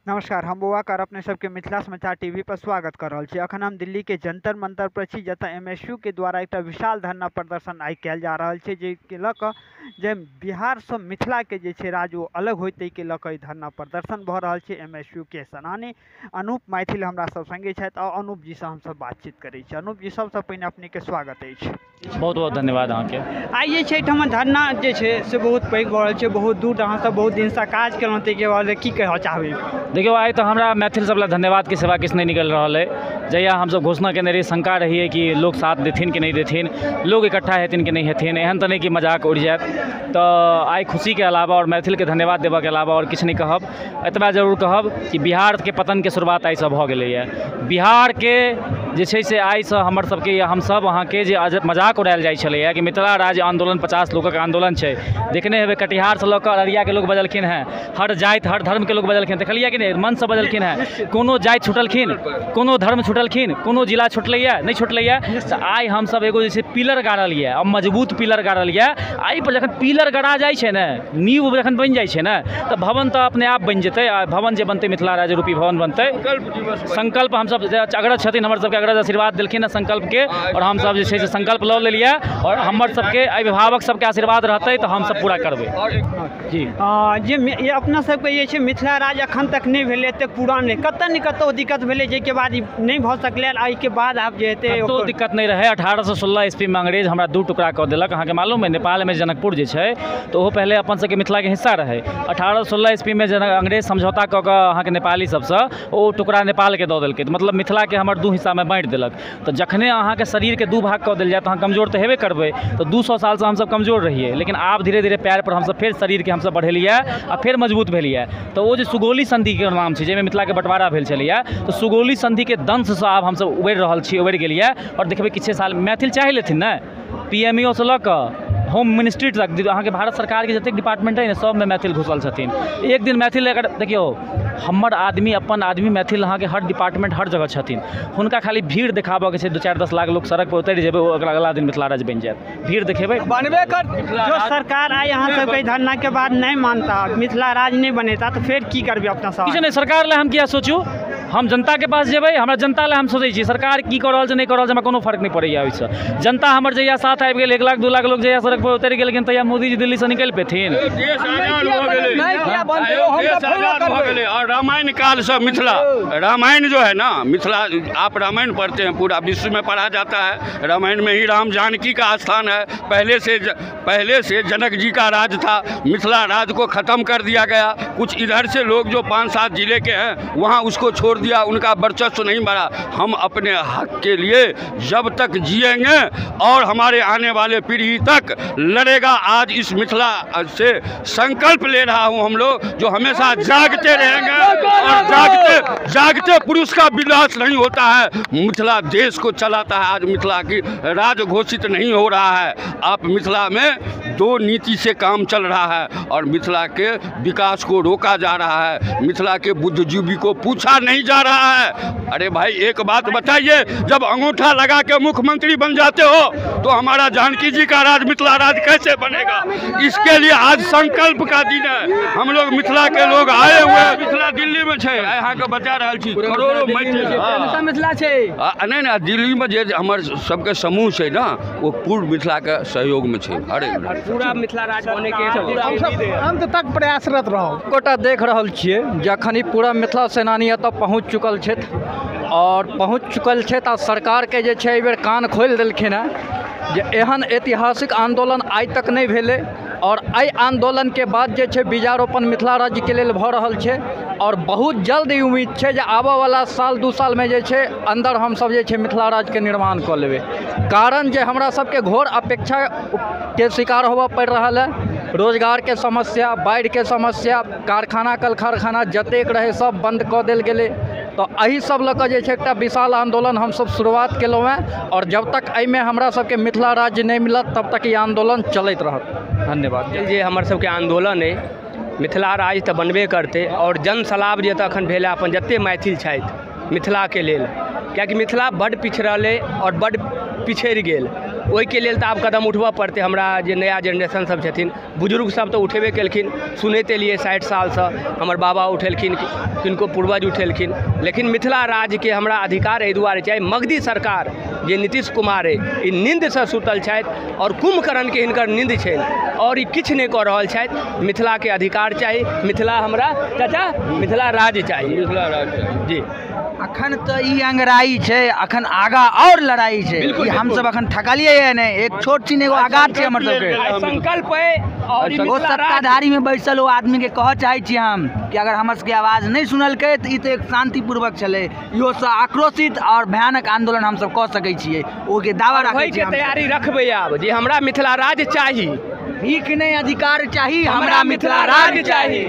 नमस्कार, हम बौआकर अपने सबके मिथिला समाचार टीवी पर स्वागत कर रहल छी। अखन हम दिल्ली के जंतर मंतर पर छी, जतऽ एमएसयू के द्वारा एकटा विशाल धरना प्रदर्शन आइ कयल जा रहल छै, जाहिके लऽ कऽ जे बिहारसँ मिथिला के जे छै राज्य ओ अलग होइत, ताहिके लऽ कऽ ई धरना प्रदर्शन भऽ रहल छै। एमएसयू के सेनानी अनूप मैथिल हमरा सब संगे छथि आ अनूप जी से हमसब बातचीत करै छी। अनूप जी, सबसँ पहिने अपने के स्वागत अछि। बहुत बहुत धन्यवाद अहाँके। आइ जे छै एहिठाम धरना जे छै से बहुत पैघ भऽ रहल छै, बहुत दूर अहाँ सब बहुत दिनसँ काज केलहुँ, ताहिके बाद की कहऽ चाहबै? देखियौ, आइ तऽ हमरा मैथिल सब लए धन्यवादके सिवा किछु नहि निकलि रहल अइ। जहिया हमसब घोषणा केने रही, शंका रहियै कि लोक साथ देथिन कि नहि देथिन, लोक इकट्ठा हेथिन कि नहि हेथिन, एहन तऽ नहि कि मजाक उड़ि जायत। तऽ आइ खुशीके अलावा आओर मैथिलके धन्यवाद देबऽके अलावा आओर किछु नहि कहब। एतबा जरूर कहब कि बिहारके पतनके शुरुआत आइसँ भऽ गेलैए। बिहारके जे छै से आइसँ हमर सबके, हमसब अहाँके जे मजाक उड़ायल जाइ छलैए कि मिथिला राज्य आन्दोलन 50 लोकक आन्दोलन छै, देखने हेबै कटिहारसँ लऽ कऽ अररियाके लोक बजलखिन हेँ, हर जाति हर धर्मके लोक बजलखिन, देखलियै कि नहि, मनसँ बजलखिन हेँ। कोनो जाति छुटलखिन, कोनो धर्म छुटलखिन, कोनो जिला छुटलैए नहि छुटलैए। तऽ आइ हमसब एगो जे छै पिलर गाड़ल यऽ, आ मजबूत पिलर गाड़ल यऽ। एहिपर जखन पिलर गड़ा जाइ छै ने, नींव जखन बनि जाइ छै ने, तऽ भवन तऽ अपने आप बनि जेतै। आ भवन जे बनतै मिथिला राज्य रूपी भवन बनतै। संकल्प हमसब अग्रज छथिन, हमर सबके अग्रज आशीर्वाद देलखिन हँ संकल्पके, आओर हमसब जे छै से संकल्प लऽ लेलियै, आओर हमर सबके अभिभावक सबके आशीर्वाद रहतै तऽ हमसब पूरा करबै। जी, जे ये अपना सबके जे छै मिथिला राज्य अखन तक नहि भेलै, एतेक पुरान नहि, कतऽ ने कतऽ दिक्कत भेलै, जाहिके बाद ई नहि भऽ सकलै। एहिके बाद आब जे हेतै कतौ दिक्कत नहि रहै। 1816 ईस्वीमे अंग्रेज हमरा 2 टुकड़ा कऽ देलक। अहाँके मालूम है, नेपालमे जनकपुर जे छै तऽ ओहो पहिले अपन सबके मिथिलाके हिस्सा रहै। 1816 ईस्वीमे अंग्रेज समझौता कऽ कऽ अहाँके नेपाली सबसँ ओ टुकड़ा नेपालके दऽ देलकै, मतलब मिथिलाके हमर 2 हिस्सामे बाँटि देलक। तऽ जखने अहाँके शरीरके 2 भाग कऽ देल जाय तऽ अहाँ कमजोर तऽ हेबे करबै। तऽ 200 सालसँ हमसब कमजोर रहियै, लेकिन आब धीरे धीरे पैर पर हमसब फेर शरीरके हमसब बढ़ेलियै आ फेर मजबूत भेलियै। तऽ ओ जे सुगौली सन्धिके नाम छै, जाहिमे मिथिलाके बँटवारा भेल छलैए, तऽ सुगौली सन्धिके दंशसँ आब हमसब उबरि रहल छी, उबरि गेलियै। आओर देखबै किछे साल मैथिल चाहि लेथिन ने, PMO सँ लऽ कऽ होम मिनिस्ट्री तक अहाँके भारत सरकारके जतेक डिपार्टमेंट है ने, सबमे मैथिल घुसल छथिन। एक दिन मैथिल अगर देखियौ, हमर आदमी अपन आदमी मैथिल अहाँके हर डिपार्टमेंट हर जगह छथिन। हुनका खाली भीड़ देखाबऽके छै, 2-4-10 लाख लोक सड़क पर उतरि जेबै, ओ अगला दिन मिथिला राज्य बनि जायत। भीड़ देखेबै बनबे कर। जो सरकार आइ अहाँ सबके धरना के बाद नहि मानता, मिथिला राज्य नहि बनेता, तऽ फेर की करबै अपना सब? किछु नहि, सरकार लए हम किया सोचू, हम जनताके पास जेबै, हमरा जनता लए हम सोचै छी। सरकार की कऽ रहल छै नहि कऽ रहल छै हमरा कोनो फर्क नहि पड़ैए ओहिसँ। जनता हमर जहिया साथ आबि गेल, 1 लाख 2 लाख लोक जहिया सड़क पर उतरि गेलखिन, तहिया मोदीजी दिल्लीसँ निकलि पेथिन। और रामायण काल से मिथिला, रामायण जो है ना, मिथिला आप रामायण पढ़ते हैं, पूरा विश्व में पढ़ा जाता है। रामायण में ही राम जानकी का स्थान है। पहले से जनक जी का राज था, मिथिला राज को ख़त्म कर दिया गया। कुछ इधर से लोग जो 5-7 जिले के हैं वहाँ उसको छोड़ दिया, उनका वर्चस्व नहीं बढ़ा। हम अपने हक के लिए जब तक जिएंगे और हमारे आने वाले पीढ़ी तक लड़ेगा। आज इस मिथिला से संकल्प ले रहा हूँ हम लोग, जो हमेशा जागते रहेंगे, और जागते जागते पुरुष का विनाश नहीं होता है। मिथिला देश को चलाता है। आज मिथिला की राज घोषित नहीं हो रहा है। आप मिथिला में 2 नीति से काम चल रहा है और मिथिला के विकास को रोका जा रहा है। मिथिला के बुद्धिजीवी को पूछा नहीं जा रहा है। अरे भाई, एक बात बताइए, जब अंगूठा लगा के मुख्यमंत्री बन जाते हो तो हमारा जानकी जी का राज मिथिला राज कैसे बनेगा? इसके लिए आज संकल्प का दिन है। हम लोग मिथिला के लोग आए हुए हैं। मिथिला दिल्ली में छै, अहाँके बता रहल छी, करोड़ों मैथिल मिथिला छै। नहि नहि, दिल्ली में जे हमर सबके समूह छै ने, वो पूर्व मिथिला के सहयोग में छै। अरे पूरा मिथिला राज्य बने के अंत तक प्रयासरत रहो। गोटा देख रहल छियै, जखन ई पूरा मिथिला सेनानी एतऽ पहुँच चुकल छथि, और पहुँच चुकल छथि आ सरकारके जे छै एहिबेर कान खोलि देलखिन हेँ जे एहन ऐतिहासिक आन्दोलन आइ तक नहि भेलै। और एहि आन्दोलनके बाद जे छै बीजारोपण मिथिला राज्यके लेल भऽ रहल छै, और बहुत जल्द ई उम्मीद छै जे आबऽवला साल 2 सालमे जे छै अन्दर हमसब जे छै मिथिला राज्यके निर्माण कऽ लेबै। कारण जे हमरा सबके घोर अपेक्षाके शिकार होबऽ पड़ि रहल है। रोजगारके समस्या, बाढ़िके समस्या, कारखाना कल कारखाना जतेक रहै सब बन्द कऽ देल गेलै। तऽ एहि सब लऽ कऽ जे छै एकटा विशाल आन्दोलन हमसब शुरुआत केलहुँ हेँ, और जब तक एहिमे हमरा सबके मिथिला राज्य नहि मिलत तब तक ई आन्दोलन चलैत रहत। धन्यवाद। जे हमर सबके आन्दोलन अइ, मिथिला राज्य तऽ बनबे करतै, और जन सलाब जे एखन भेल है अपन जतेक मैथिल छथि मिथिलाके लेल, कियाकि मिथिला बड्ड पिछड़ल अइ और बड्ड पिछड़ि गेल। ओहिके लेल तऽ आब कदम उठबऽ पड़तै। हमरा जे नया जेनरेशन सब छथिन, बुजुर्ग सब तऽ उठेबे केलखिन, सुनैत एलियै 60 सालसँ हमर बाबा उठेलखिन, किनको पूर्वज उठेलखिन, लेकिन मिथिला राज्यके हमरा अधिकार एहि दुआरे चाही। मगधी सरकार जे नीतीश कुमार अइ, ई नींदसँ सुतल छथि आओर कुम्भकर्णके हिनकर नींद छनि आओर ई किछु नहि कऽ रहल छथि। मिथिलाके अधिकार चाही, मिथिला हमरा चाचा मिथिला राज्य चाही। मिथिला राज्य चाही। जी। अखन तऽ ई अंगराई छै, अखन आगा और लड़ाई छै। बिल्कुल, ई हमसब बिल्कुल। अखन थकलियै ये नहि, एक छोट छिन एगो आघात छै हमर सबके। आइ संकल्प अइ आओर ई ओ मिथिला राज्य सत्ताधारी में बैसल ओ आदमी के कहऽ चाहै छी हम कि अगर हमर सबके आवाज नहि सुनलकै तऽ ई तऽ एक शांतिपूर्वक छलै, इहो सँ आक्रोशित और भयानक आंदोलन हमसब कऽ सकै छियै, ओहिके दावा राखै होइके छियै हमसब। तैयारी रखबै आब जे हमरा मिथिला राज्य चाही, भीख नहि अधिकार चाही, हमरा मिथिला राज्य चाही।